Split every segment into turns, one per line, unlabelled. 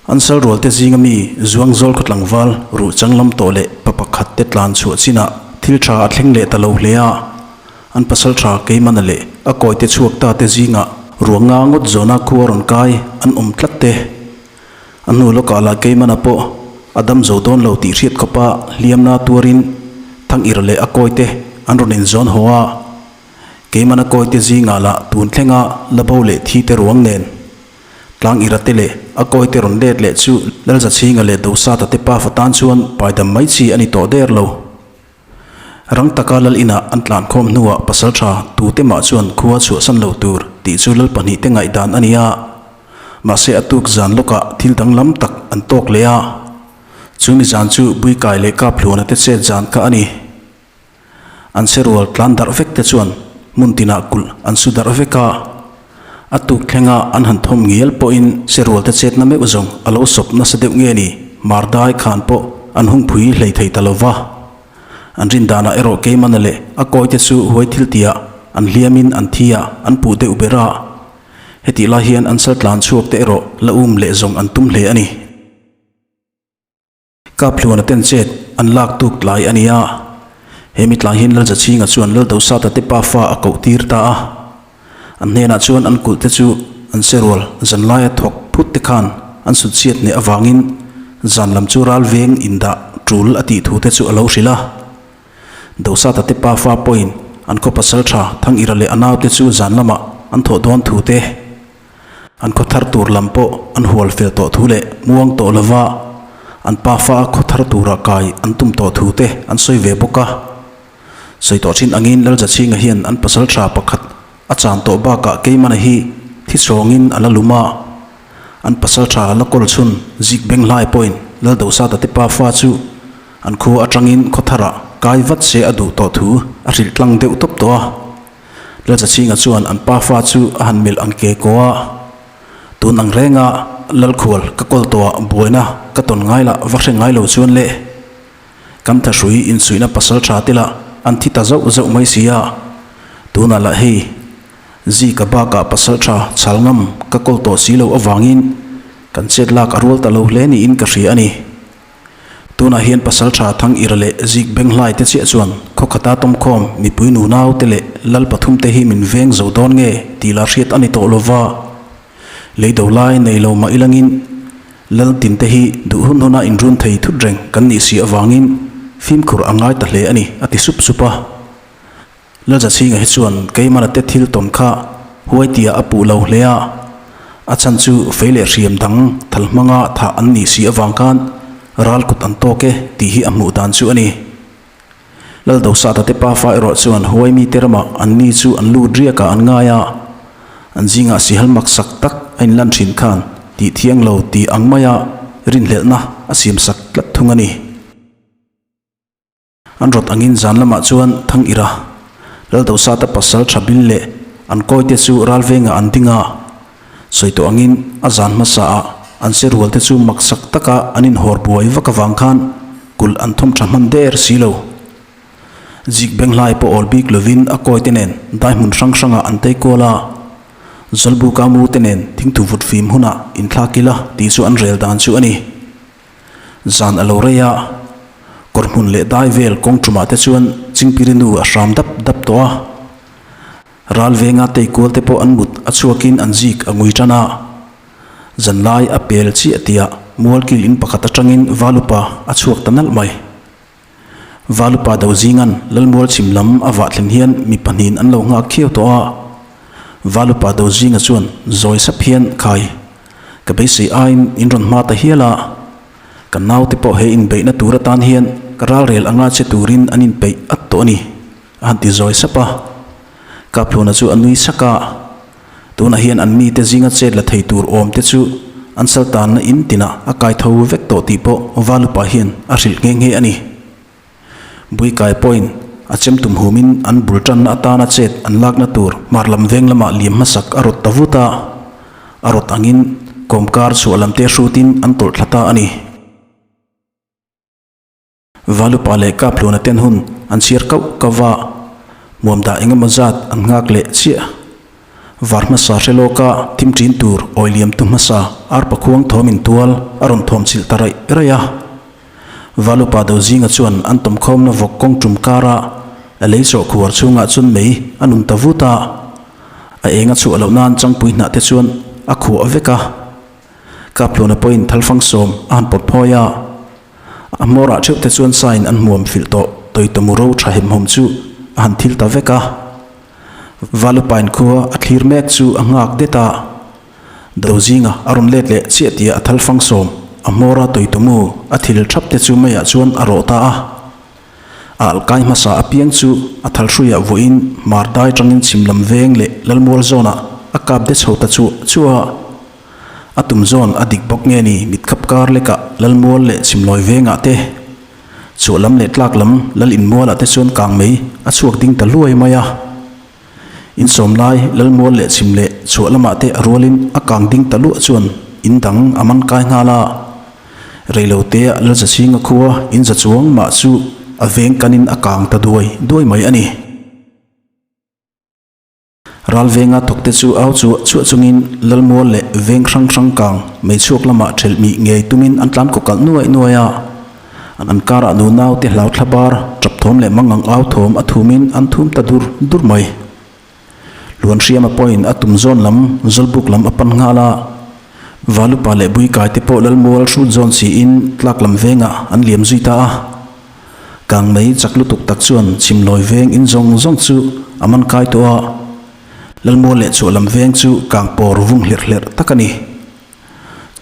An sal rual te zinga mi Zuangzawl khaw tlangval ruh changlam tawh leh pa pakhat te tlan chhuah chinah thil tha a thleng leh ta lo hle a. An pasal tha Keimana leh a kawite chhuak ta te zingah ruang nga ngawt zawna khua rawn kai an awm tlat te. A hnu lawkah lah Keimana pawh a dam zo dawn lo tih hriat khawpa hliamna tuarin Thangir leh a kawite an rawn inzawn haw a. Keimana kawite zingah lah tun thlenga la bo leh thi te ruang nen Tlang Irate leh a kawite rawn let leh chu Lalzachhinga leh Dosata te pafa tan chuan paidam mai chi a ni tawh der lo. Rang taka lal inah an tlankhawm hnuah pasaltha tute mah chuan khua chhuahsan lo tur tih chu lal pahnihte ngaihdan a ni a. Mahse a tuk zan lawkah thil danglam tak an tawk leh a. Chu mi zan chu Buikai leh Kaphluana te chet zan kha a ni. An serual tlan darh vek te chuan hmun tinah kulh an su darh vek a. A tuk thlenga an han thawm ngial pawhin serual te chetna meuh zawng a lo sawp nasa deuh nge ni, Mardai khan pawh an hungpui hlei thei ta lo va. An rin danah erawh Keimana leh a kawite chu huai thil tiah an hliamin an thi a, an puh deuh ber a. Hetih lai hian an sal tlan chhuak te erawh la um leh zawng an tum hle a ni. Kaphluana ten chet an lak tuk tlai a ni a. He mi tlai hian Lalzachhinga chuan Laldosata te pafa a koh tir ta a. An hnenah chuan an kulh te chu an serual zan laia thawk phut te khan an sut chhiat hneh avangin zan lam chu ral veng indah tul a tih thu te chu a lo hrilh a. Dosata te pafa pawhin an khaw pasal tha Thangira leh a naute chu zan lamah an thawh dawn thu te, An khaw thar tur lam pawh an hual fel tawh thu leh muang tawh lova an pafa a khaw thar tura kai an tum tawh thu te an sawi ve bawk a. Sawi tawh thin angin Lalzachhinga hian an pasal tha pakhat a chan tawh bakah Keimana hi thi chhawngin a la lum a. An pasal tha la kawl chhun zik beng hlai pawhin Laldosata te pafa chu an khua atangin khaw tharah kai vat se a duh tawh thu a hrilh tlang deuh tawp tawh a. Lalchachinga chuan an pafa chu a han melh ang ke kaw a, Tun ang renga Lalkhual ka kawl tawhah buaina ka tawn ngai lah va hre ngai lo chuan le. Kan thahrui insuihna pasal tha te lah an thi ta zauh zauh mai si a, tunah lah hei Zika bakah pasal tha chhal ngam ka kawl tawh si lo avangin kan chet lak a rual ta lo hle niin ka hria a ni. Tunah hian Pasaltha Thangira leh Zik Benghlai te chiah chuan khawkhata tawmkhawm mipui nunau te leh lal pathum te hi min veng zo dawn nge tih lah hriat a ni tawh lova. Lei do lai nei lo mah ilangin lal tin te hi duh hun huna inrun thei thut reng kan nih si avangin fimkhur a ngai ta hle a ni a ti sup sup a. Lalzachhinga hi chuan keimahna te thil tawn kha huai tia a puh lo hle a, a chhan chu fei leh hriam dang thal hmanga thah an nih si avang khan ral kut an tawk e tih hi a hmuh dan chu a ni. Laldosata te pafa erawh chuan huai mite ramah an ni chu an lut riakah an ngai a, an zingah sihal maksak tak a inlan thin khan tih thiang lo tih ang maia rinhlelhna a siamsak tlat thung a ni. An rawt angin zan lamah chuan Thangira, Laldosata pasal tha bil leh an kawite chu ralvengah an ding a. Sawi tawh angin a zan hmasaah an se rualte chu maksak taka an inhawr buai vak avang khan kulh an thawm tha hman der si lo. Zik benghlai pawh awl bik lovin a kawite nen dai hmun hrang hrangah an tei kual a. Zawlbuka mu te nen thingthu vut fim hunah inthlak ila tih chu an rel dan chu a ni. Zan a lo rei a, kawr hmun leh dai vel kawng tumah te chuan Chingpiri nu a hram dap dap tawh a. Ral venga tei kual te pawh an mut a chhuakin an zik a ngui tan a. Zan lai a pel chiah tihah mualkil in pakhat atangin Valupa a chhuak ta nalh mai. Valupa do zingan Lalmual chhim lam a vah thlen hian mi pahnihin an lo nghak khiau tawh a. Valupa do zinga chuan zawi sap hian khai ka beisei aiin in rawn hma ta hial a, ka naute pawh he inbeihna tur atan hian ka ralrel anga che turin an inpeih at tawh a ni a han ti zawi sap a. Kaphluna chu a nui sak a. Tunah hian an mite zinga chet la thei tur awm te chu an saltanna in tinah a kai tho vek tawh tih pawh Valupa hian a hrilh nghe nghe a ni. Buikai pawhin a chem tum humin an bul tanna atana chet an lakna tur hmar lam veng lamah liam hmasak a rawt ta vut a, a rawt angin kawmkar chhuah lam te hrutin an tawlh thla ta a ni. Valupa leh Kaphluna ten hun an chhiar kauh kauh va, hmuam dah eng emaw zat an nghak leh chiah. Var hmasa hre lawka thim ṭin tur awi liamtu hmasa arpa khuang thawm in tual a rawn thawm chilh ta raih raih a. Valupa Dozinga chuan an tawmkhawmna vawk kawng tum kara a lei chawh khuar chhungah chuan mei a nun ta vut a. A eng a chhuah loh nan changpui hnah te chuan a khuah vek a. Kaphluna pawhin thalfang sawm a han pawt phawi a. A hmawrah theuh te chuan sain an hmuam filh tawh tawitamu ro tha hemhawm chu a han thil ta vek a. Valupain khua a thlir mek chu a nghak det a. Dozinga a rawn let leh chiah tia a thalfang sawm a hmawra tawitamu a thil thap te chu meiah chuan a rawh ta a. A alkai hmasa apiang chu a thalhruiah vuahin hmar dai tangin chhim lam veng leh Lalmual zawnah a kap de chho ta chuah chuah a. A tum zawn a dik bawk nge ni mitkhap kar lekah Lalmual leh Chhimlawi vengah te, chhuah lam leh tlak lam Lal inmualah te chuan kang mei a chhuak ding ta luai mai a. Insawm lai Lalmual leh chhim leh chhuah lamah te a rualin a kang ding ta luah chuan in dang a man kai nghal a. Reilotea Lalzachhinga khua in za chuang mah chu a veng kanin a kang ta duai duai mai a ni. Ral venga thawkte chu au chuah chuah chungin Lalmual leh veng hrang hrang kang mei chhuak lamah ṭhelh mih ngei tumin an tlan kaw kalh nuaih nuaih a. An karah nunau te hlau thla bar, ṭap thawm leh mangang au thawm a thumin an thum ta dur dur mai. Luan hriama pawhin a tum zawn lam Zawlbuk lam a pan nghal a. Valupa leh Buikai te pawh Lalmual hrut zawn siin tlak lam vengah an liam zui ta a. Kang mei chak lutuk tak chuan chhimlawi veng in zawng zawng chu a man kai tawh a, Lalmual leh chhuah lam veng chu kang pawr vung hlerh hlerh tak a ni.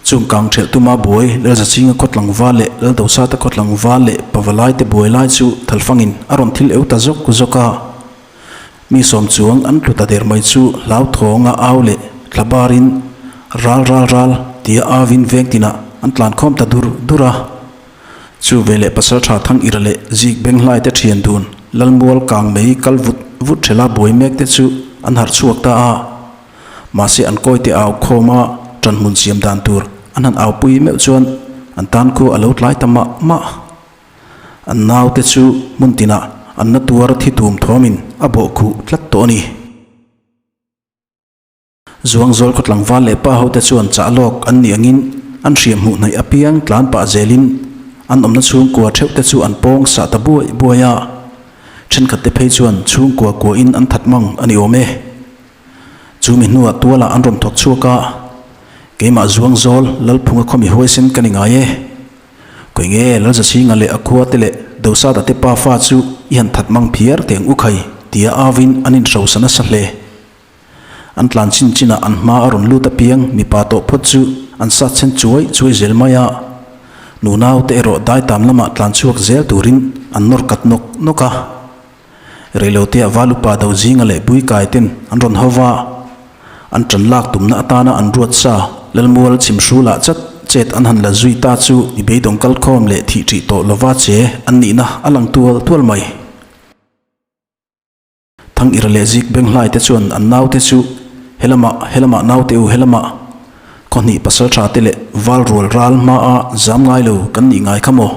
Chung kang ṭhelh tuma buai Lalzachhinga khaw tlangval leh Laldosata khaw tlangval leh Pavalai te buai lai chu thalfangin a rawn thil eu ta zawk zawk a. Mi sawm chuang an tlu ta der mai chu hlauthawnga au leh thlabarin ral ral ral tia auin veng tinah an tlankhawm ta dur dur a. Chu veleh Pasalṭha Thangira leh Zik Benghlai te ṭhian dun Lalmual kang mei kal vut vut ṭhela buai mek te chu an harh chhuak ta a. Mahse an kawite au khawm a, ṭanhmun siam dan tur an han aupui meuh chuan an tan khu a lo tlai ta mah mah. An naute chu hmun tinah an na tuar thi tum thawmin a bawh khuh tlat tawh a ni. Zuangzawl khaw tlangval leh pa hote chuan chah lawk an nih angin an hriam hmuh hnaih apiang tlan pah zelin an awmna chhungkua theuh te chu an pawng sah ta buai buai a, thenkhat te phei chuan chhungkua kuahin an that mang a ni awm e. Chu mi hnuah tualah an rawn thawk chhuak a, Keimah Zuangzawl Lalphunga khawmi huaisen ka ni ngai e. Khawi nge Lalzachhinga leh a khua te leh Dosada te pa fa chu i han that mang phiar teh ang u khai tia avin an inhrosa nasa hle. An tlan chin chinah an hma a rawn lut apiang mipa tawh phawt chu an sat chhen chuai chuai zel mai a. Nunau te erawh daitam lamah tlan chhuak zel turin an nawr kat nawk nawk a. Reiloteah Valupa Dozinga leh Buikai ten an rawn ho va, an ṭan lak tumna atana an ruat sa Lalmual chhimhrulah chat chet an han la zui ta chu i beidawng kalkhawm leh thih ṭih tawh lova che an nihna a lang tual tual mai. Thangir leh Zik Benghlai te chuan an naute chu helamah helamah naute u helamah khawhnih pasaltha te leh val rual ral hmaa zam ngai lo kan nih ngai kha maw?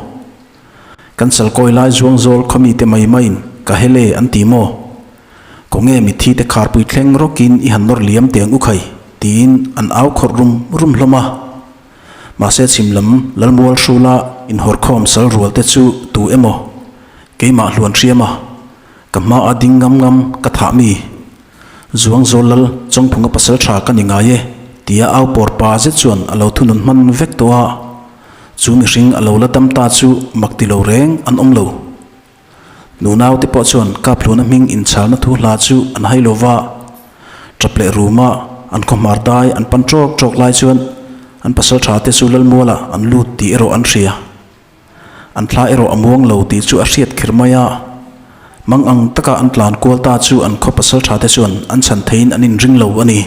Kan chalkawi lai zuang zawl khawmi te mai maiin ka hele an ti maw? Khawnge mitthi te kharpui thleng rawkin i han nawr liam teng u khai tiin an au khawrh rum rum hlawm a. Mahse chhim lam Lalmual hrula inhawrkhawm sal rual te chu tu emaw keimah hluan hriam a. Ka hma a ding ngam ngam ka thah mi. Zuang zawl lal Chawngphunga pasal tha ka ni ngai e tia au pawr pa zet chuan a lo thunun hman vek tawh a. Chu mihring a lo la dam ta chu mak ti lo reng an awm lo. Nunau te pawh chuan Kaphluna hming inchalna thu hla chu an hai lo va. Tap leh ruma an khawhmar dai an pan tawk tawk lai chuan an pasal tha te chu Lalmuala an lut tih erawh an hria. An thla erawh a muang lo tih chu a hriat kher mai a. Mang ang taka an tlan kual ta chu an khaw pasal tha te chuan an chhan theiin an inring lo a ni.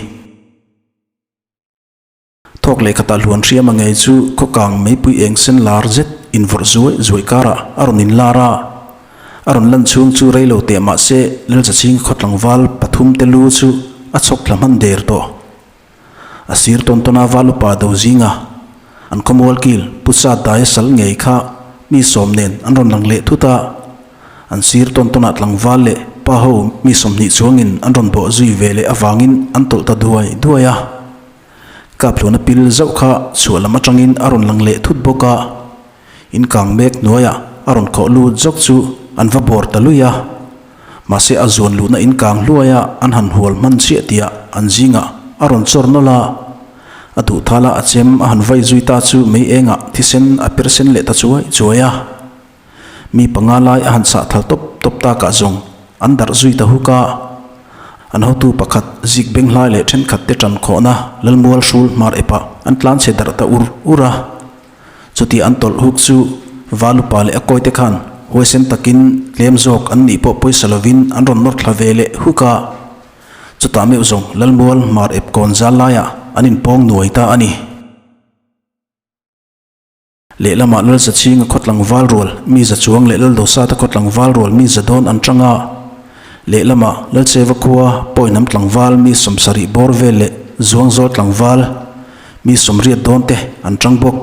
Thawk leh khatah hluan hriama ngei chu khaw kang meipui eng sen lar zet invawrh zuai zuai karah a rawn inlar a. A rawn lan chhung chu rei lo teh mah se Lalzachhinga khaw tlangval pathum te lu chu a chhawk thla hman der tawh. A sir tawn tawn a val upa do zinga an khawmual kil Pu Sat Daia sal ngei kha mi sawm nen an rawn lang leh thut a. An sir tawn tawnah tlangval leh pa ho mi 20 chuangin an rawn bawh zui ve leh avangin an tawlh ta duai duai a. Kaphluna pil zauh kha chhuah lam atangin a rawn lang leh thut bawk a. In kang mek hnuaiah a rawn khawh lut zawk chu an va bawr ta lui a. Mahse a zuan luhna in kang hluaia an han hual hman chiah tihah an zingah a rawn chawr nawlh a. A duhthala a chem a han vai zui ta chu mei engah thisen a per sen leh ta chuai chuai a. Mi panga lai a han chah thal tawp tawp takah zawng an darh zui ta huk a. An hotu pakhat zik beng hlai leh thenkhat te tan khawhna Lalmual hrul hmar epah an tlan chhe darh ta ur ur a. Chuti an tawlh huk chu Valupa leh a kawite khan huaisen takin tlem zawk an nih pawh pawisa lovin an rawn nawr thla ve leh huk a. Chutah meuh zawng Lalmual hmar ep kawn zal laiah an inpawng nuai ta a ni. Lehlamah Lalzachhinga khaw tlangval rual mi za chuang leh Laldosata khaw tlangval rual mi za dawn an tang a. Lehlamah Lalcheva khua Pawihnam tlangval mi 70 bawr vel leh Zuangzawl tlangval Mi 80 dawn te an tang bawk.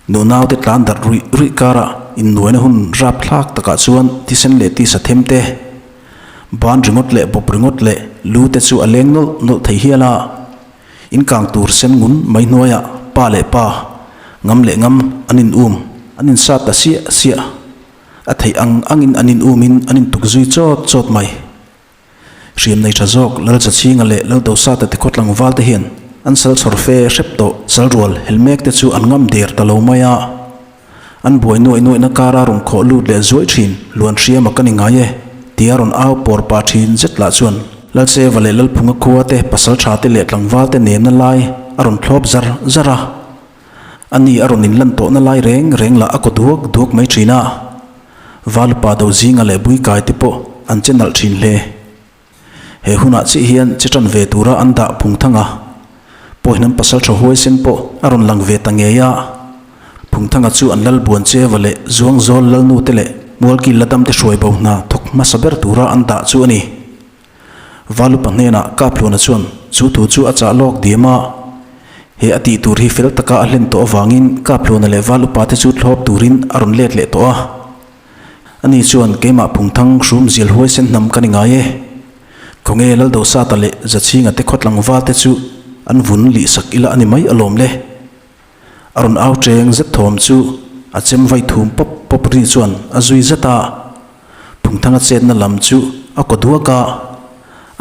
Nunau te tlan darh ruih ruih karah innuaina hun rap thlak takah chuan thisen leh tisa them te, ban ringawt leh bawp ringawt leh lu te chu a leng nawlh nawlh thei hial a. In kang tur sen ngun mai hnuaiah pa leh pa, ngam leh ngam an in um, an in sat ta siah siah. A theih ang angin an in umin an in tuk zui chawt chawt mai. Hriam nei tha zawk Lalchachhinga leh Laldosata te khaw tlangval te hian an sal chhawr fe hrep tawh salrual helmek te chu an ngam der ta lo mai a. An buai nuaih nuaihna kara rawn khawh lut leh zuaih thin luan hriama ka ni ngai e tia rawn au pawr pah thin zet lah chuan Lalcheva leh Lalphunga khua te pasal tha te leh tlangval te nenna lai a rawn thlawp zar zar a. Ani a rawn inlan tawhna lai reng reng lah a kaw duak duak mai thin a. Valupa do zinga leh Buikai te pawh an che nalh thin hle. He hunah chiah hian che tan ve tura an dah Phungthang a, Pawihnam pasaltha huaisen pawh a rawn lang ve ta ngei a. Phungthanga chu an Lalbuan Cheva leh Zuangzawl Lalnu te leh Mualkil Ladam te hruai bo hna thawk hmasa ber tura an dah chu a ni. Valupa hnenah Kaphluna chuan chu thu chu a chah lawk diam a. He a tih tur hi fel taka a hlen tawh avangin Kaphluna leh Valupa te chu thlawp turin a rawn let leh tawh a. Ani chuan keimah Phungthang hrum zial huaisen hnam ka ni ngai e. Khawnge Laldosata leh Zachhinga te khawtlangval te chu an vun lih sak ila a ni mai alawm le. A rawn au cheng zet thawm chu a chem vai thum pawp pawp ri chuan a zui zet a. Phungthanga chetna lam chu a kaw duak a,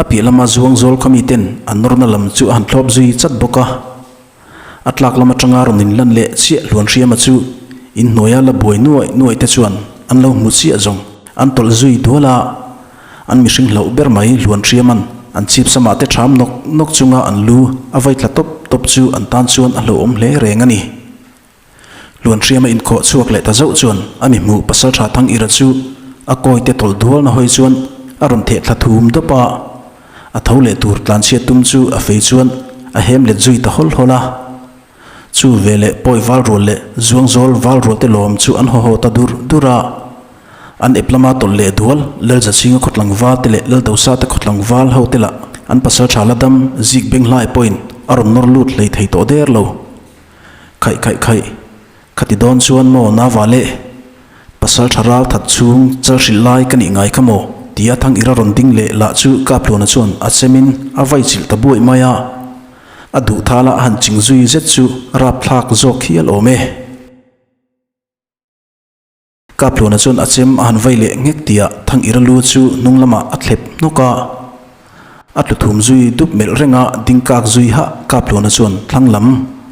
a piah lama zuang zawl khaw miten an nawrna lam chu a han thlawp zui chat bawk a. A tlak lam atanga rawn inlan leh chiah hluan hriama chu inhnuaia la buai nuaih nuaih te chuan an lo hmu chiah zawng an tawlh zui dual a. An mihring hlauh ber mai hluan hriaman an chhip samah te ṭham nawk nawk chunga an lu a vai tla tawp tawp chu an tan chuan a hlauhawm hle reng a ni. Hluan hriama inkhawh chhuak leh ta zauh chuan a mi hmuh pasalṭha Thang Ira chu a kawi te tawlh dualna hawi chuan a rawn theh thla thum dawp a. A tho leh tur tlanchhiat tum chu a fei chuan a hem let zui ta hawl hawl a. Chu veleh pawi val rual leh zuangzawl val rual te lawm chu an haw haw ta dur dur a. An ep lama tawlh leh dual Lalzachhinga khawtlangval te leh Laldosa te khawtlangval ho te lah an pasal tha la dam zik beng hlai pawhin a rawn nawr lut hlei thei tawh der lo. Khaih khaih khaih, khati dawn chuan maw Nava le? Pasal tha ral that chhung chal hrilh lai ka nih ngai kha maw? tia Thang Ira rawn ding leh lah chu Kaphluna chuan a chemin a vai chilh ta buaih mai a. A duh thala a han ching zui zet chu rapthlak zawk hial awm e. Kaphluna chuan a chem a han vai leh nghek tihah Thang Ira lu chu hnung lamah a thlep hnawk a. A tlu thum zui dup melh reng a, ding kak zui hah Kaphluna chuan thlang lam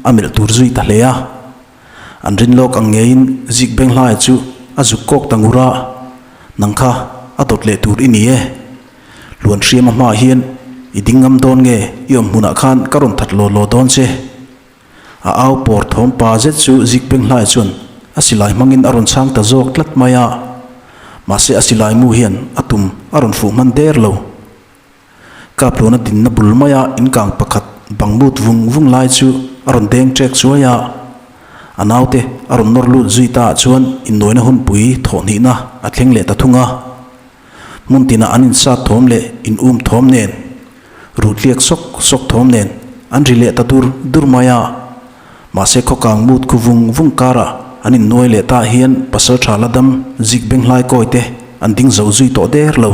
a melh tur zui ta hle a. An rin lawk ang ngeiin zik beng hlaia chu a zuk kawk ta ngur a, Nang kha a dawt leh tur i ni e. Hluan hriama hmaah hian i ding ngam dawn nge i awm hmunah khan ka rawn that law law dawn che. A au pawr thawm pa zet chu zik beng hlai chuan a silai hmangin a rawn chhang ta zawk tlat mai a. Mahse a silai mu hian a tum a rawn fuh hman der lo. Kapluna dinna bul maia inkang pakhat bang lut vung vung lai chu a rawn deng ṭek chuai a. A naute a rawn nawr lut zui ta ah chuan innuaina hunpui thawhhnihna a thleng leh ta thung a. Hmun tinah an insat thawm leh in um thawm nen, ruhtliak sawk sawk thawm nen an ri leh ta dur dur mai a. Mahse khawkang mut khu vung vung karah an innuai leh ta hian pasaltha la dam zik beng hlai kawi te an ding zo zui tawh der lo.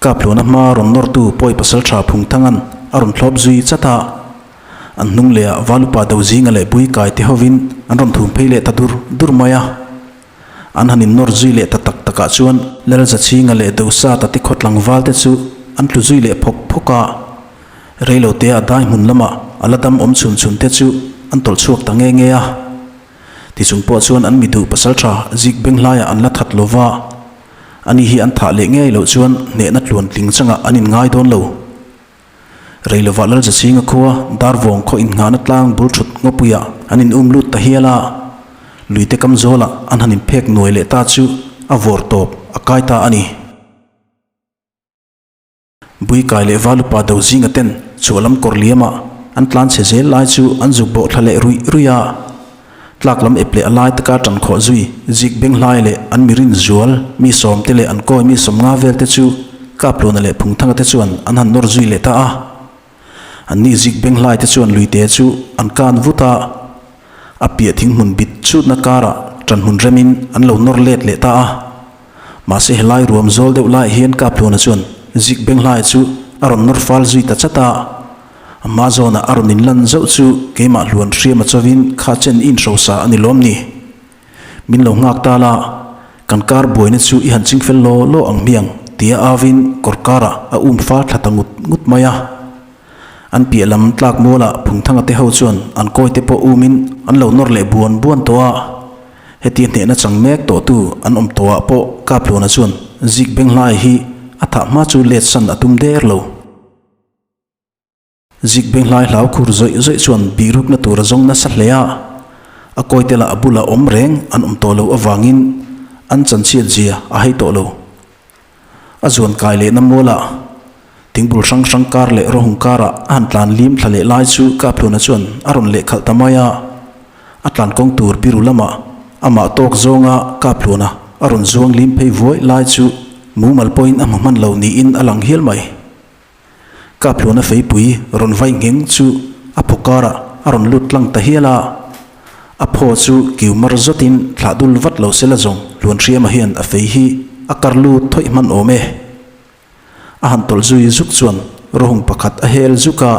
Kaphluna hma rawn nawrtu Pawi Pasalṭha Phungthanga'n a rawn thlawp zui chat a. An hnung lehah Valupa Dozinga leh Buikai te hovin an rawn thum phei leh ta dur dur mai a. An han innawr zui leh ta tak takah chuan Lalzachhinga leh Dosata te khaw tlangval te chu an tlu zui leh phawk phawk a. Reilotea dai hmun lamah a la dam awm chhun chhun te chu an tawlh chhuak ta nge nge a. Tichung pawh chuan an mi duh pasalṭha zik beng hlaiah an la that lova, ani hi an thah leh ngei loh chuan hnehna tluan tling changah an inngai dawn lo. Reilovah Lalzachhinga khua Darvawng khaw innghahna tlang bul thut ngawpuiah an in um lut ta hial a, luite kam zawlah an han inphek nuai leh ta chu a vawr tawp a kai ta a ni. Buikai leh Valupa do zinga ten chhuahlam kawr liamah an tlan chhe zel lai chu an zuk bawh thla leh ruih ruih a. Tlak lam ep leh a lai taka tan khawh zui zik beng hlai leh an mirin zual mi sawm te leh an kawi mi sawmnga vel te chu Kapluna leh Phungthanga te chuan an han nawr zui leh ta a. An ni zik beng hlai te chuan luite chu an kan vut a. A piah thing hmun bit chutna karah tan hmun remin an lo nawr let leh ta a. Mahse helai ruam zawl deuh laiah hian Kapluna chuan zik beng hlai chu a rawn nawr fal zui ta chat a. A hma zawnah a rawn inlan zauh chu keimah hluan hriam a chawin kha chen i inhrosa a ni lawm ni? Min lo nghak ta la, kan kar buaina chu i han ching fel law law ang hmiang tia avin kawr karah a um fal thla ta ngut ngut mai a. An piah lam tlak mualah Phungthanga te ho chuan an kawi te pawh umin an lo nawr leh buan buan tawh a. Hetia hnehna chang mek tawhtu an awm tawhah pawh Kapluna chuan zik beng hlai hi a thah hma chu let san a tum der lo. Zik beng hlai hlau khur zawih zawih chuan bihrukna tur a zawng nasa hle a, a kawi te lah a bulah awm reng an awm tawh loh avangin an chanchhiat zia a hei tawh lo. A zuan kai lehna mualah thingbul hrang hrang kar leh rawhung karah a han tlan lim thla leh lai chu Kapluna chuan a rawn lehkhalh ta mai a, a tlan kawng tur biru lamah amah tawk zawnga Kapluna a rawn zuang lim phei vuai lai chu mumal pawhin a hmu hman lo niin a lang hial mai. Kapluna feipui rawn vai ngheng chu a phaw karah a rawn lut tlang ta hial a, a phaw chu kiu mar zawtin thlah dul vat lo sela zawng Hluanhriama hian a fei hi a kar lut thawih hman awm e. A han tawlh zui zuk chuan rawhung pakhat a hel zuk a,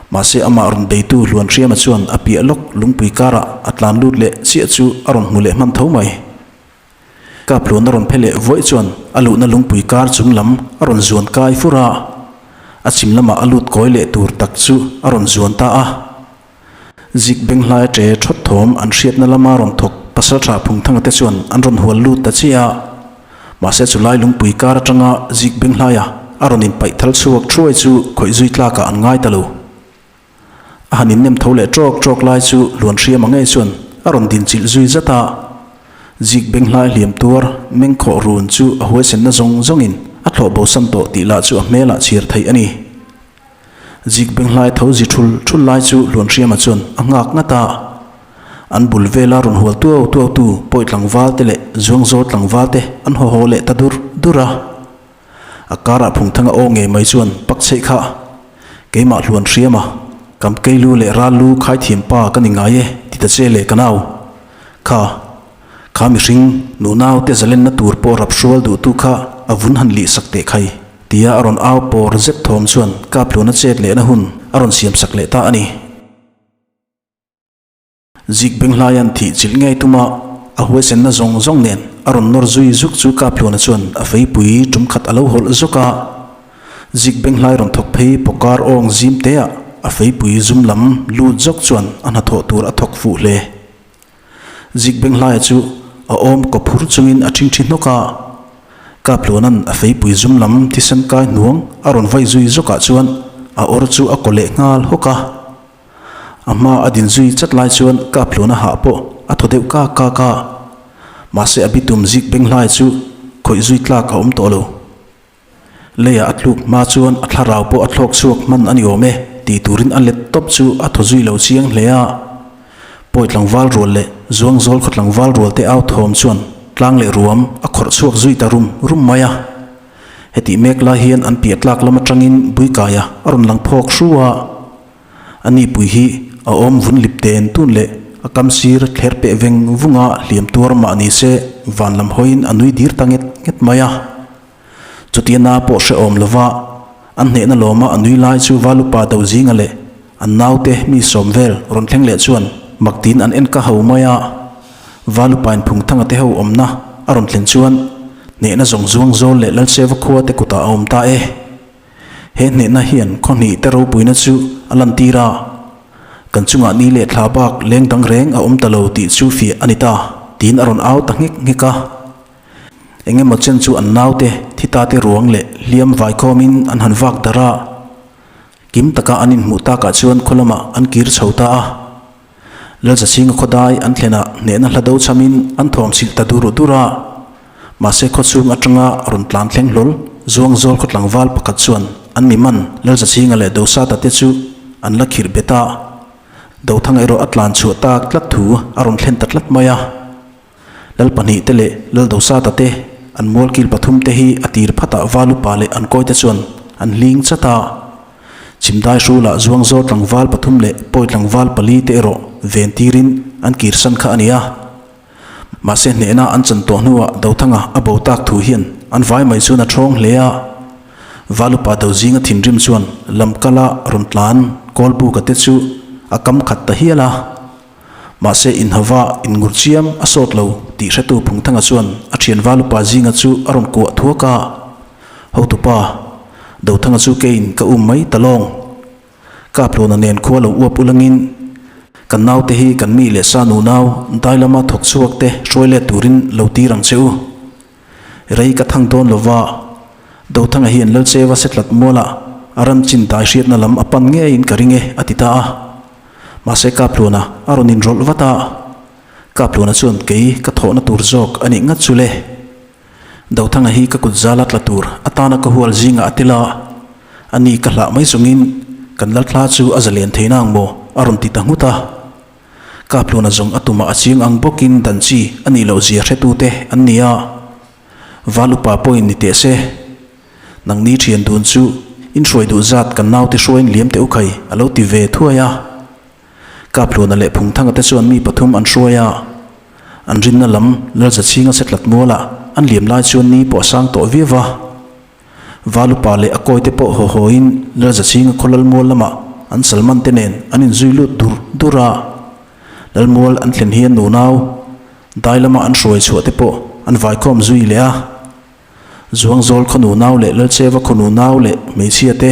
mahse amah rawn beitu Hluanhriama chuan a piah lawk lungpui karah a tlan lut leh chiah chu a rawn hmu leh hman tho mai. Kaplun a rawn phe leh vuaih chuan a luhna lungpui kar chung lam a rawn zuan kai fur a, a chhim lamah a lut kawi leh tur tak chu a rawn zuan ta a. Zik beng hlai ṭe ṭhawt thawm an hriatna lama rawn thawk Pasalṭha Phungthanga te chuan an rawn hual lut ta chiah a. Mahse chulai lungpui kar aṭanga zik beng hlaia a rawn inpaih thal chhuak ṭhuai chu khawih zui tlakah an ngai ta lo. A han innem tho leh ṭawk ṭawk lai chu Hluanhriama ngei chuan a rawn din chilh zui zat a. Zik beng hlai hliam tuar meng khawh run chu a huaisenna zawng zawngin a thlawh bosan tawh tih lah chu a hmelah chhiar theih a ni. Zik beng hlai tho zi thul thul lai chu Hluanhriama chuan a nghak ngat a. An bul vela rawn hual tuau tuau tu pawi tlangval te leh Zuangzawl tlangval te an haw haw leh ta dur dur a. A karah Phungthanga aw ngei mai chuan pak chheih kha keimah hluan hriam a, kam kei lu leh ral lu khai thiam pa ka ni ngai e ti ta che le ka nau. Kha, kha mihring nu nau te zalenna tur pawh rap hrual duh tu kha a vun han lih sak teh khai tia a rawn au pawr zet thawm chuan Kapluna chet lehna hun a rawn siam sak leh ta a ni. Zik beng hlaia'n thih chilh ngei tuma a huaisenna zawng zawng nen a rawn nawr zui zuk chu Kapluna chuan a feipui tum khat a lo hawlh zawk a. Zik beng hlai rawn thawk phei pawkar awng zim teah a feipui zum lam lut zawk chuan a hnathawh tur a thawk fuh hle. Zik beng hlaia chu a awm kaw phur chungin a ṭhingṭhi hnawk a. Kapluana'n a feipui zum lam thisen kai hnuang a rawn vai zui zawkah chuan a awr chu a kaw leh nghal hawk a. A hma a din zui chat lai chuan Kapluna hah pawh a thaw deuh kak kak a, mahse a bitum zik beng hlai chu khawih zui tlak a awm tawh lo. Leiah a tluk hma chuan a thlarau pawh a thlawk chhuak hman a ni awm e tih turin a let tawp chu a thaw zui lo chiang hle a. Pawi tlangval rual leh Zuangzawl khaw tlangval rual te au thawm chuan tlang leh ruam a khawrh chhuak zui ta rum rum mai a. Hetih mek lai hian an piah tlak lam atangin Buikaia a rawn lang phawk hru a. A nipui hi a awm vun lip ten tun leh a kam sir thler peh veng vunga hliam tuar mah ni se van lam hawiin a nui dir ta nget nget mai a. Chutia na pawh hrehawm lova an hnehna lawma a nui lai chu Valupa Dozinga leh an naute mi sawm vel rawn thleng leh chuan mak tiin an en ka ho mai a. Valupain Phungthanga te ho awmna a rawn thlen chuan hnehna zawng zuang zawl leh Lalseva khua te kutah a awm ta e. He hnehna hian khaw hnih te ropuina chu a lantir a, kan chungah ni leh thla bak leng dang reng a awm ta lo tih chu fiah a ni ta, tiin a rawn au ta nghek nghek a. Eng emaw chen chu an naute thi ta te ruang leh hliam vaikhawmin an han vak darh a, kim taka an inhmuh takah chuan khaw lamah an kir chho ta a. Lalzachhinga khawdai an thlenah hnehna hla do chhamin an thawm chhilh ta dur dur a. Mahse khawchhung atanga rawn tlan thleng hlawl Zuangzawl khaw tlangval pakhat chuan an mi man Lalzachhinga leh Dosata te chu an la khirh bet a. Dothanga erawh a tlan chhuah tak tlat thu a rawn thlen ta tlat mai a. Lal pahnih te leh Lal Dosata te an mualkil pathum te hi a tir phatah Valupa leh an kawite chuan an hling chat a. Chhimdai hrulah Zuangzawl tlangval pathum leh Pawi tlangval pali te erawh ven tirin an kirsan kha a ni a. Mahse hnehna an chan tawh hnuah Dothanga a bo tak thu hian an vai mai chuan a thawng hle a. Valupa Dozinga thinrim chuan lamkala rawn tlan Kawlbuka te chu a kam khat ta hial a. Mahse inhava inngur chiam a sawt lo tih hretu Phungthanga chuan a thian Valupa zinga chu a rawn kuah thuak a, Hotupa, Dothanga chu keiin ka um mai ta lawng. Kaplawna nen khua lo uap ulangin kan naute hi kan mi leh sa nunau dai lama thawk chhuak te hruai let turin lo tir ang che u. Rei ka thang dawn lova, Dothanga hian Lalcheva setlat mualah a ram chin dai hriatna lam a pan ngeiin ka ring e a ti ta a. Mahse Kapluna a rawn inrawlh vat a, Kapluna chuan kei ka thawhna tur zawk a nih ngat chu le. Dothanga hi ka kut zala tla tur atana ka hual zingah a tel a, a ni ka hlah mai chungin kan Lalthla chu a zalian thei nang maw a rawn ti ta nghut a. Kapluna zawng a tumah a chiang ang bawkin dan chi a nih loh zia hretute an ni a, Val upa pawhin ni teh se. Nangni thian dun chu in hruai duh zat kan naute hruaiin liam teh u khai a lo ti ve thuai a. Kapluna leh Phungthanga te chuan mi pathum an hruai a. An rinna lam Lalzachhinga se tlat mualah an liam lai chuan ni pawh a sang tawh viau va. Valupa leh a kawite pawh haw hawin Lalzachhinga khaw Lalmual lamah an salman te nen an inzui lut dur dur a. Lalmual an thlen hian nunau dai lama an hruai chhuah te pawh an vaikhawm zui leh a. Zuangzawl khaw nunau leh Lalcheva khaw nunau leh hmeichhia te,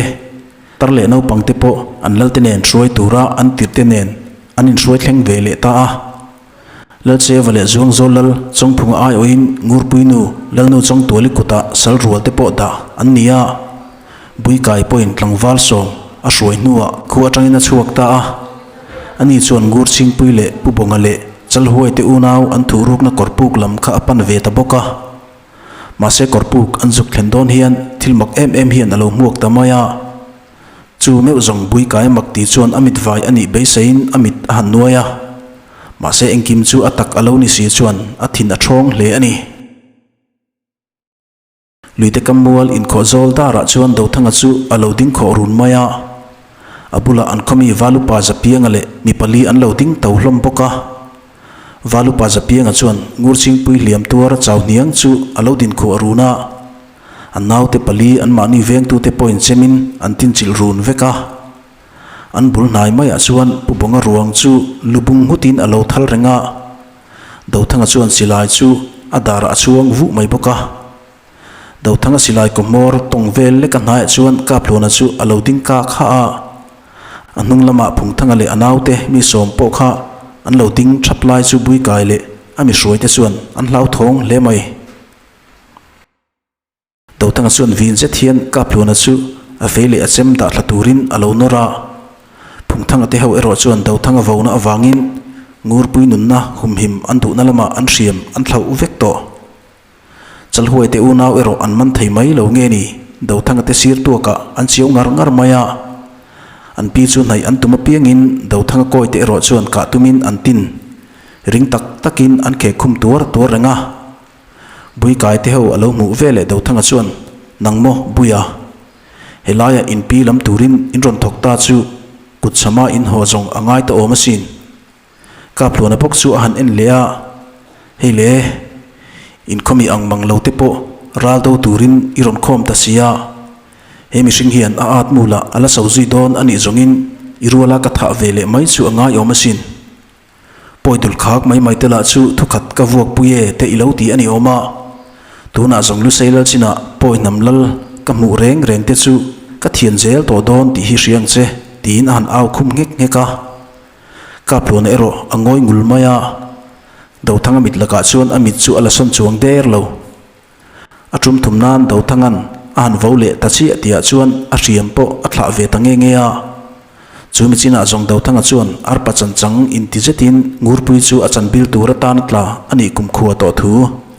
tar leh naupang te pawh an lalte nen hruai tura an tirhte nen an inhruai thleng ve leh ta a. Lalcheva leh Zuangzawl lal Chawngphunga aiawhin Ngurpuinu Lalnu Chawngtuali kutah sal rual te pawh dah an ni a. Buikai pawhin tlangval sawm a hruai hnuah khu atangin a chhuak ta a. Ani chuan Ngurchhingpui leh Pu Bawnga leh Chalhuai te unau an thuhrukna kawrpuk lam kha a pan ve ta bawk a. Mahse kawrpuk an zuk thlen dawn hian thil mak em em hian a lo hmuak ta mai a. Chu meuh zawng Buikai mak ti chuan a mit vai a nih beiseiin a mit a han nuai a. Mahse engkim chu a tak a lo ni si chuan a thin a thawng hle a ni. Luite kam mual inkhawh zawl darah chuan Dothanga chu a lo ding khawh run mai a. A bulah an khawmi Valupa Zapianga leh mi pali an lo ding to hlawm bawk a. Valupa Zapianga chuan Ngurchhingpui hliam tuar chau hniang chu a lo din khuah run a. An naute pali anmahni vengtute pawhin chemin an tinchilh run vek a. An bul hnai maiah chuan Pu Bawnga ruang chu lu bung nghutin a lo thal reng a. Dothanga chuan silai chu a darah a chhuang vuh mai bawk a. Dothanga silai kaw hmawr tawng vel lek a hnaiah chuan Kapluna chu a lo ding kak ha a. A hnung lamah Phungthanga leh a naute mi sawm pawh kha an lo ding thap lai chu Buikai leh a mi hruaite chuan an hlauthawng hle mai. Dothanga chuan vin zet hian Kapluna chu a fei leh a chem dah thla turin a lo nawr a. Phungthanga te ho erawh chuan Dothanga vona avangin Ngurpui nunna humhim an duhna lamah an hriam an thlauh vek tawh. Chalhuai te unau erawh an man thei mai lo nge ni, Dothanga te sir tuakah an chiau ngar ngar mai a. An pi chu hnaih an tum apiangin Dothanga kawi te erawh chuan kah tumin an tin ring tak takin an khek khum tuar tuar reng a. Buikai te ho a lo hmuh ve leh Dothanga chuan, Nang maw Buia, helaiah in pi lam turin in rawn thawk ta chu kutchhama in haw zawng a ngai ta awm asin. Kaphluana bawk chu a han en leh a, Hei le, inkhawmi ang mang lo te pawh ral do turin i rawn khawm ta si a. He mihring hian a at mu lah a la so zui dawn a nih zawngin i ruala ka thah ve leh mai chu a ngaiawm asin. Pawi dul khak mai mai te lah chu thukhat ka vuak pui e te i lo ti a ni awm a. Tunah zawng Lusei lal chinah pawi hnam lal ka hmuh reng reng te chu ka thian zel tawh dawn tih hi hria ang che tiin a han au khum nghek nghek a. Kapluana erawh a ngawi ngul mai a. Dothanga mit lakah chuan a mit chu a la sawn chuang der lo. A tum thum nan Dothangan a han vo leh ta chiah tihah chuan a hriam pawh a thlah ve ta nge nge a. Chu mi chinah zawng Dothanga chuan arpa chanchang inti zetin Ngurpui chu a chanbil tur atan a tla a nih kumkhua tawh thu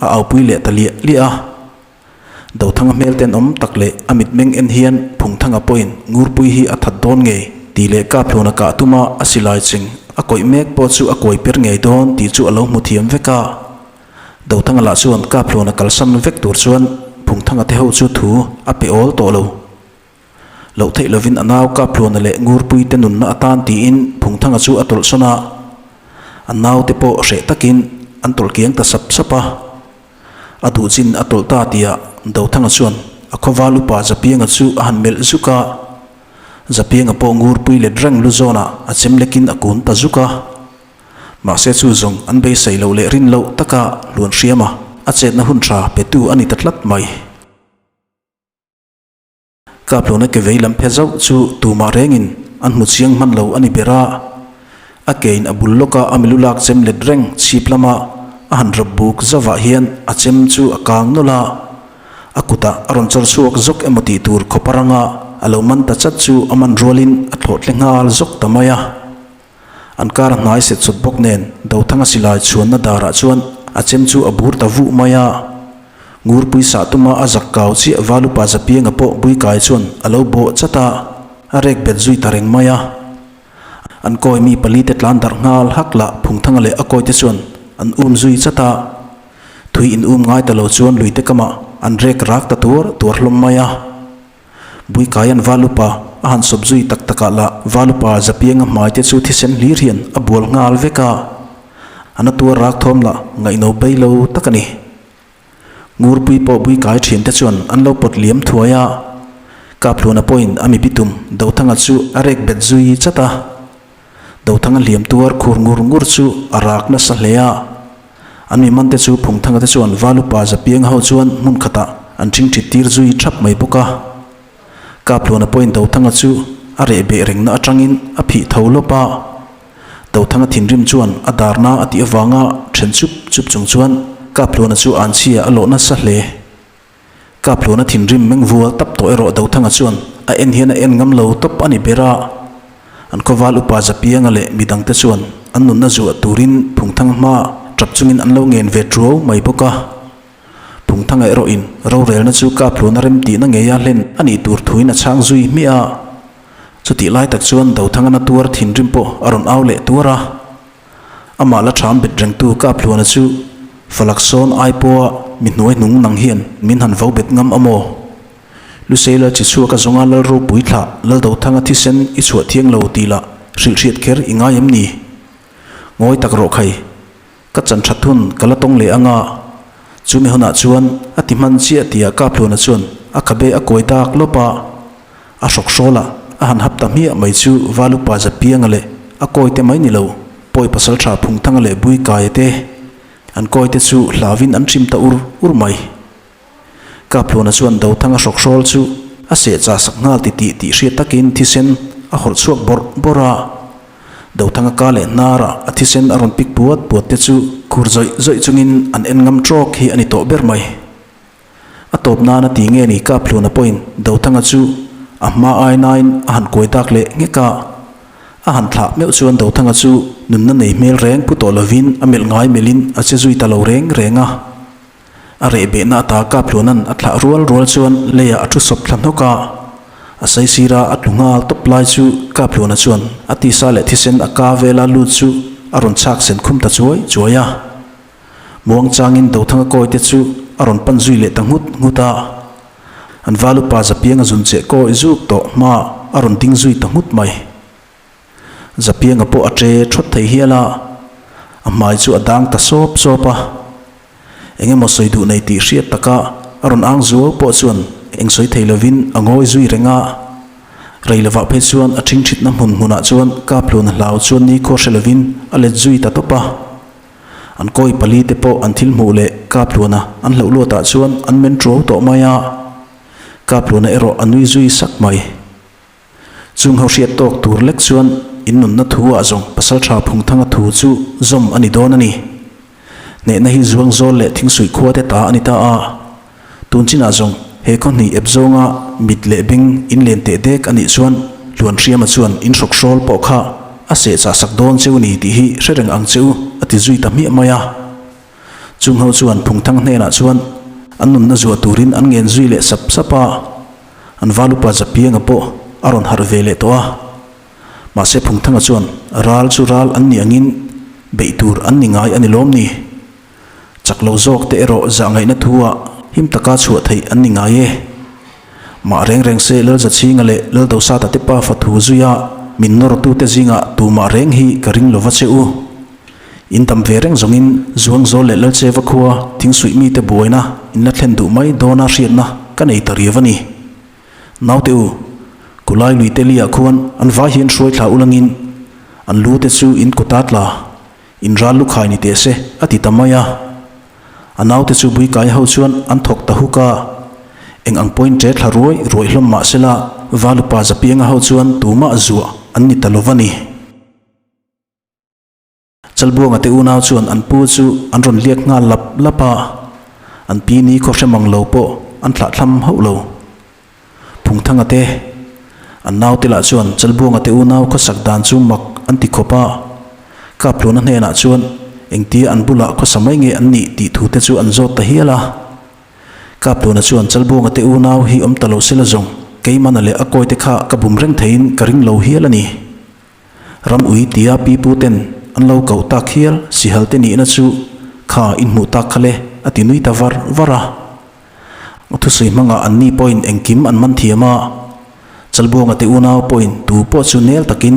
a aupui leh ta liah liah a. Dothanga hmel tenawm tak leh a mitmeng en hian Phungthanga pawhin Ngurpui hi a that dawn ngei tih leh Kaphluna kah tuma a silai cheng a kawih mek pawh chu a kuai per ngei dawn tih chu a lo hmu thiam vek a. Dothanga lah chuan Kaphluna kalsan vek tur chuan Phungthanga te ho chu thu a pe awl tawh lo. Loh theih lovin a nau Kaphluna leh Ngurpui te nunna atan tiin Phungthanga chu a tawlh sawn a. A nau te pawh hreh takin an tawlh kiang ta sap sap a. A duh chin a tawlh ta tihah Dothanga chuan a khawval upa Zapianga chu a han melh zuk a. Zapianga pawh Ngurpui let reng lu zawnah a chem lekin a kun ta zuk a. Mahse chu zawng an beisei loh leh rin loh taka hluan hriam a, a chetna hun tha petu a ni ta tlat mai. Kapluna ke vei lam phe zauh chu tumah rengin an hmu chiang hman lo a ni ber a. A kein a bul lawka a milu lak chem let reng chhip lama a han rawp buk zauvah hian a chem chu a kang nawlh a. A kutah a rawn chawr chhuak zawk emaw tih tur khawp a ranga a lo man ta chat chu a man rualin a thlawh tle nghal zawk ta mai a. An kar a hnai set sawt bawk nen Dothanga silai chhuanna darah chuan a chem chu a bur ta vuh mai a. Ngurpui sah tuma a zak kau chiah Valupa Zapianga pawh Buikai chuan a lo bawh chat a, a rek bet zui ta reng mai a. An kawi mi palite tlan darh nghal hak lah Phungthanga leh a kawite chuan an um zui chat a. Thui in um ngai ta lo chuan luite kamah an rek rak ta tuar tuar hlawm mai a. Buikaia'n Valupa a han sawp zui tak takah lah Valupa Zapianga hmai te chu thisen hlir hian a bual nghal vek a, a na tuar rak thawm lah ngaihno bei lo tak a ni. Ngurpui pawh Buikai thian te chuan an lo pawt liam thuai a, Kaphluna pawhin a mi bitum Dothanga chu a rek bet zui chat a. Dothanga hliam tuar khur ngur ngur chu a rak nasa hle a. An mi mante chu Phungthanga te chuan Valupa Zapianga ho chuan hmun khatah an ṭhingṭhit tir zui ṭhap mai bawk a. Kapluana pawhin Dothanga chu a reh beh rengna aṭangin a phih tho lawp a. Dothanga thinrim chuan a darna a tih avanga ṭhen chup chup chung chuan Kapluana chu anchhia a lawh nasa hle. Kapluana thinrim meng vual tap tawh erawh Dothanga chuan a en hian a en ngam lo tawp a ni ber a. An khawval upa Zapianga leh midangte chuan an nunna zuah turin Phungthanga hma tap chungin an lo ngen ve tuau mai bawk a. Phungthanga erawhin rorelna chu Kapluana remtihna ngeia hlen a nih tur thuin a chhang zui hmiah a. Chutih lai tak chuan Dothanga na tuar thinrim pawh a rawn au leh tuar a. Amah la ṭham bet rengtu Kaphluana chu Falak sawn ai pawha mi hnuai hnung nang hian min han vo bet ngam a maw? Lusei lal chi chhuak a zawnga lal ropui thlah lal Dothanga thisen i chhuah thiang lo tih lah hrilh hriat kher i ngai em ni? Ngawi tak rawh khai, ka chan ṭhat hun ka la tawng leh anga chu mi hunah chuan a ti hman chiah tihah Kaphluana chuan a khabe a kawi dak lawp a. A hrawk hrawl a, a han hap ta hmiah mai chu Valupa Zapianga leh a kawite mai ni lo, Pawi Pasalṭha Phungthanga leh Buikaia te, an kawite chu hlauin an ṭhim ta ur ur mai. Kaphluna chuan Dothanga hrawk hrawl chu a seh chah sak nghal ti tih tih hriat takin thisen a hawlh chhuak bawrh bawrh a. Dothanga ka leh hnara a thisen a rawn pik puat puat te chu khur zawih zawih chungin an en ngam ṭawk hi a ni tawh ber mai. A tawp nana ti nge ni Kaphluna pawhin Dothanga chu a hma ai nain a han kuai dak leh nghek a. A han thlah meuh chuan Dothanga chu nunna nei hmel reng pu tawh lovin a melh ngai melhin a che zui ta lo reng reng a. A reh behna ata Kaphluna'n a thlah rual rual chuan leiah a thu sawp thla hnawk a. A saisira a tlu nghal tawp lai chu Kaphluna chuan a tisa leh thisen a ka vela lut chu a rawn chhak sen khum ta chuai chuai a. Muang changin Dothanga kawi te chu a rawn pan zui leh ta nghut nghut a. An valupa Zapianga zun cheh kawi zuk tawh hma a rawn ding zui ta nghut mai. Zapianga pawh a ṭe ṭhawt thei hial a, a hmai chu a dang ta sawp sawp a. Eng emaw sawi duh nei tih hriat taka a rawn ang zuau pawh chuan eng sawi thei lovin a ngawi zui reng a. Rei lovah phei chuan a ṭhingṭhitna hmun hmunah chuan Kapluna hlau chuan nikhua hre lovin a let zui ta tawp a. An kawi pali te pawh an thil hmuh leh Kapluna an hlauh luatah chuan an men ṭuau tawh mai a. Kapluna erawh a nui zui sak mai. Chung ho hriat tawk tur lek chuan in nunna thu ah zawng Pasalṭha Phungthanga thu chu zawm a ni dawn a ni. Hnehna hi Zuangzawl leh Thingsuih khua te ta a ni ta a. Tun chinah zawng he khaw hnih ep zawnga mit leh beng in len teh dek a nih chuan Hluanhriama chuan in hrawk hrawl pawh kha a seh chah sak dawn cheu ni tih hi hre reng ang che u a ti zui ta hmiah mai a. Chung ho chuan Phungthang hnenah chuan an nunna zuah turin an ngen zui leh sap sap a, an valupa Zapianga pawh a rawn harh ve leh tawh a. Mahse Phungthanga chuan ral chu ral an nih angin beih tur an ni ngai a ni lawm ni? Chak lo zawk te erawh zah ngaihna thu ah him taka chhuah theih an ni ngai e. Mah reng reng se Lalzachhinga leh Laldosata te pafa thu zuia min nawrtute zingah tumah reng hi ka ring lova che u. In dam ve reng zawngin Zuangzawl leh Lalcheva khua thingsuih mite buaina in la thlen duh mai dawna hriatna ka nei ta riau a ni. Naute u, Kulai lui te liah khuan an vai hian hruai thla ulangin an lu te chu in kut a tla, in ral lukhai ni teh se a ti ta mai a. A naute chu Buikai ho chuan an thawk ta huk a, eng ang pawhin ṭe thla ruai ruai hlawm mah sela Valupa Zapianga ho chuan tumah zuah an ni ta lo va ni. Chalbuanga te unau chuan an pu chu an rawn liak nghal lap lap a, an pi ni khaw hre mang lo pawh an thlah thlam hauh lo. Phungthanga te, an naute lah chuan Chalbuanga te unau khawsak dan chu mak an ti khawp a, Kapluna hnenah chuan engtia an bulah khawsa mai nge an nih tih thu te chu an zawt ta hial a. Kapluna chuan Chalbuanga te unau hi awm ta lo sela zawng, keimahna leh a kawi te kha ka bum reng theiin ka ring lo hial a ni. Ram ui tia pi pu ten an lo koh tak hial sihal te nihna chu kha in hmuh tak kha le a ti nui ta var var a. A thusawi hmangah an ni pawhin engkim an man thiam a, Chalbuanga te unau pawhin tu pawh chu nel takin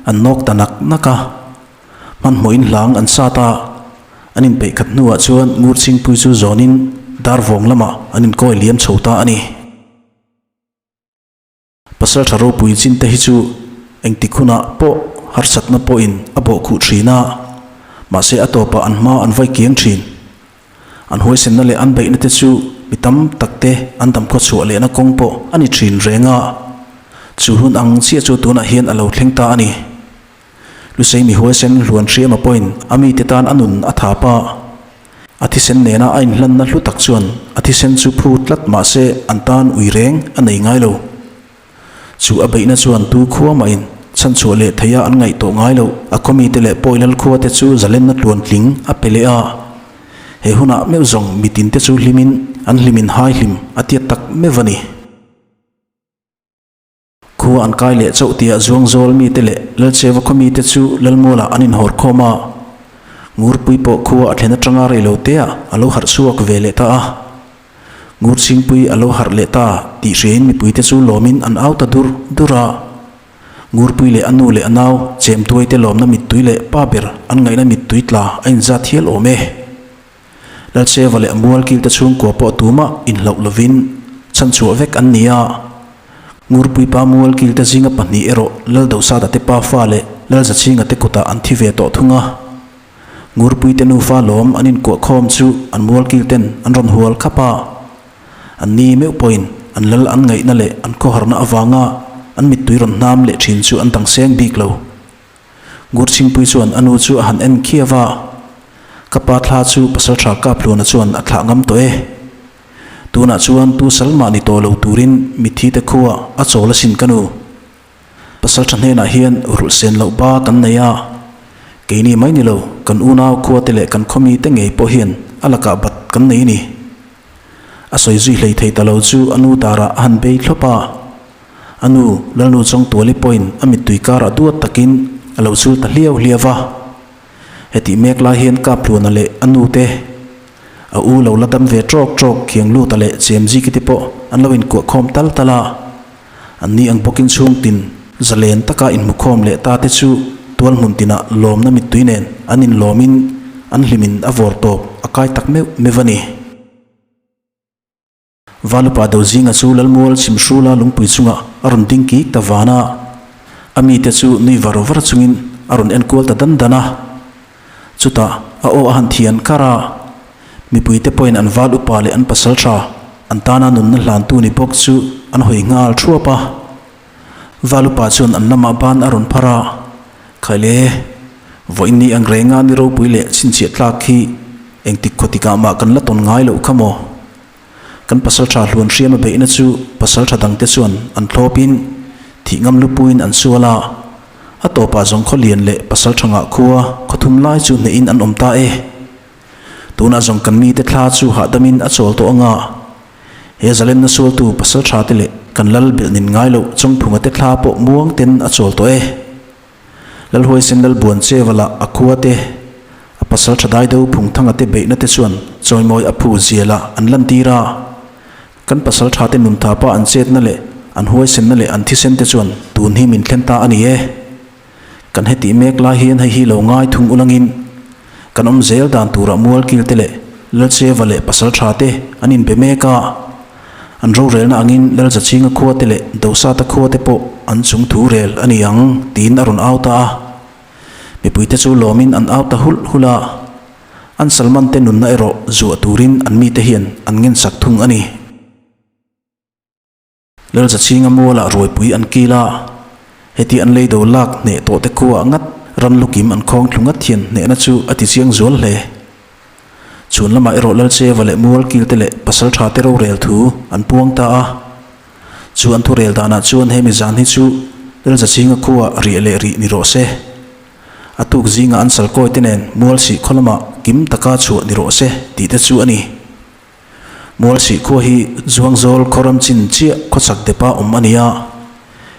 an nawk ta nak nak a. Hmanhmawhin hlang an sat a, an inpeih khat hnuah chuan Ngurchhingpui chu zawnin Darvawng lamah an inkawi liam chho ta a ni. Pasalṭha ropui chin te hi chu engtik hunah pawh harsatna pawhin a bawh khuh ṭhin a, mahse a tawpah an hma an vai kiang ṭhin. An huaisenna leh an beihna te chu mi tam tak te an damkhaw chhuah lehna kawng pawh a ni ṭhin reng a, chu hun ang chiah chu tunah hian a lo thleng ta a ni. Lusei mi huaisen hluan hriama pawhin a mite tan a nun a thap a. A thisen nena a inhlanna hlu tak chuan a thisen chu phu tlat mah se an tan ui reng a nei ngai lo. Chu a beihna chuan tu khua mahin chhanchhuah leh theia an ngaih tawh ngai loh a khaw mite leh pawi lal khua te chu zalenna tluan tling a pe leh a. He hunah meuh zawng mitin te chu hlimin an hlimin hai hlim a tiat tak meuh a ni. Khua an kai leh chauh tia Zuangzawl mite leh Lalcheva khaw mite chu Lalmualah an inhawr khawm a. Ngurpui pawh khua a thlen atanga rei lo teah a lo harh chhuak ve leh ta a. Ngurchhingpui a lo harh leh ta tih hriain mipuite chu lawmin an au ta dur dur a. Ngurpui leh a nu leh a nau chemtuaite lawmna mittui leh pa ber an ngaihna mittui tla a inzat hial awm e. Lalcheva leh Mualkilte chhungkua pawh tumah inhlauh lovin chhanchhuah vek an ni a. Ngurpuipa Mualkilte zinga pahnih erawh Laldosada te pa fa leh Lalzachhinga te kutah an thi ve tawh thung a. Ngurpuite nufa lawm an inkuah khawm chu an Mualkilten an rawn hual khap a. An ni meuh pawhin an lal an ngaihna leh an khawharna avanga an mittui rawn hnam leh thin chu an dang seng bik lo. Ngurchhingpui chuan a nu chu a han en khiau a, Ka pa thla chu Pasalṭha Kapluna chuan a thlah ngam tawh e. Tunah chuan tu sal mah ni tawh lo turin mitthi te khua a chawl asin ka nu. Pasalṭha hnenah hian rulh sen loh ba kan nei a, keini mai ni lo kan unau khua te leh kan khawmi te ngei pawh hian a lakah bat kan nei ni. A sawi zui hlei thei ta lo chu a nu darah a han bei thlawp a. A nu, Lalnu Chawngtuali pawhin a mittui karah duat takin a lo chul ta hliau hliau va. Hetih mek lai hian Kaphluana leh a nu te, a u lo la dam ve ṭawk ṭawk Khiangluta leh Chemziki te pawh an lo inkuah khawm tal tal a. An ni ang bawkin chhungtin zalen taka inhmukhawm leh ta te chu tual hmun tinah lawmna mittui nen an inlawmin an hlimin a vawr tawp a kai tak meuh meuh a ni. Valupa Dozinga chu Lalmual chhimhrula lungpui chungah a rawn ding kik ta van a, a mite chu nui var var chungin a rawn enkual ta dan dan a. Chutah a aw a han thian kar a, mipuite pawhin an val upa leh an pasal tha an tana nunna hlantu ni bawk chu an hawi nghal thuap a. Val upa chuan an lamah ban a rawn phar a, Khaile, vawiin ni ang renga ni ropui leh chhinchhiah tlak hi engtik khaw tikah mah kan la tawn ngai loh kha maw? Kan pasaltha hluan hriama beihna chu pasaltha dangte chuan an thlawpin thih ngam lupuiin an sual a, a tawpah zawng khaw lian leh pasaltha ngah khua khaw thum lai chu hnehin an awm ta e. Tunah zawng kan mite thla chu hahdamin a chawl tawh anga he zalenna sualtu pasaltha te leh kan lal belh nin ngai loh Chawngphunga te thla pawh muang ten a chawl tawh e. Lalhuaisen Lalbuan Chevala a khua te, a pasal tha dai deuh Phungthanga te beihna te chuan chawimawi a phu zialah an lantir a. Kan pasal tha te nun thapa an chetna leh an huaisenna leh an thisen te chuan tun hi min thlen ta a ni e. Kan hetih mek lai hian hei hi lo ngai thung ulangin kan awm zel dan turah mualkil te leh Lalcheva leh pasal tha te an inbe mek a. An rorelna angin Lalzachhinga khua te leh Dosata khua te pawh an chung thu rel a ni ang tiin a rawn au ta a. Mipuite chu lawmin an au ta hulh hulh a, an Salman te nunna erawh zuah turin an mite hian an ngensak thung a ni. Lalzachhinga mualah ruaipui an kil a, heti an leido lak hneh tawh te khuaah ngat ran lukim an khawng thlu ngat hian hnehna chu a ti chiang zual hle. Chhun lamah erawh Lalcheva leh Mualkil te leh Pasaltha te rorel thu an puang ta a. Chu an thurel danah chuan hemi zan hi chu Lalzachhinga khuaah riah leh rih ni rawh se. A tuk zingah an salkawi te nen Mualsih khaw lamah kim taka chhuah ni rawh se tih te chu a ni. Mualsih khua hi Zuangzawl khaw ram chin chiah khawchhak depa awm a ni a.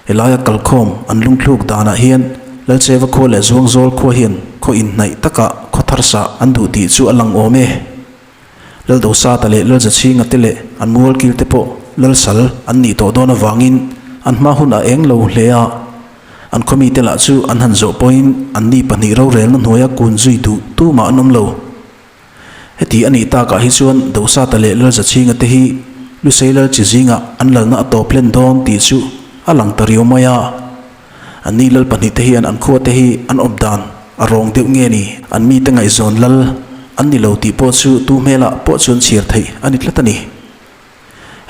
Helaia kalkhawm an lungthluk danah hian Lalcheva khua leh Zuangzawl khua hian khaw inhnaih takah khaw thar sah an duh tih chu a lang awm e. Laldosata leh Lalzachhinga te leh an mualkil te pawh Lalsal an nih tawh dawn avangin an hma hun a eng lo hle a. An khaw mite lah chu an han zawh pawhin anni pahnih rorelna hnuaia kun zui duh tumah an awm lo. Heti a nih takah hi chuan Dosata leh Lalzachhinga te hi Lusei Lal chi zingah an lalna a tawp hlen dawn tih chu a lang ta riau mai a. Anni lal pahnihte hian an khuate hi an awp dan a rawng deuh nge ni? An mite ngaihzawn lal an ni lo tih pawh chu tu hmelah pawh chuan chhiar theih a ni tlat a ni.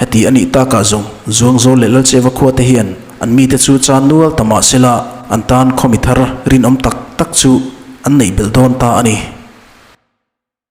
Heti a nih takah zawng Zuangzawl leh Lalcheva khuate hian an mite chu chan nual ta mah sela an tan khaw mi thar rinawm tak tak chu an neih belh dawn ta a ni.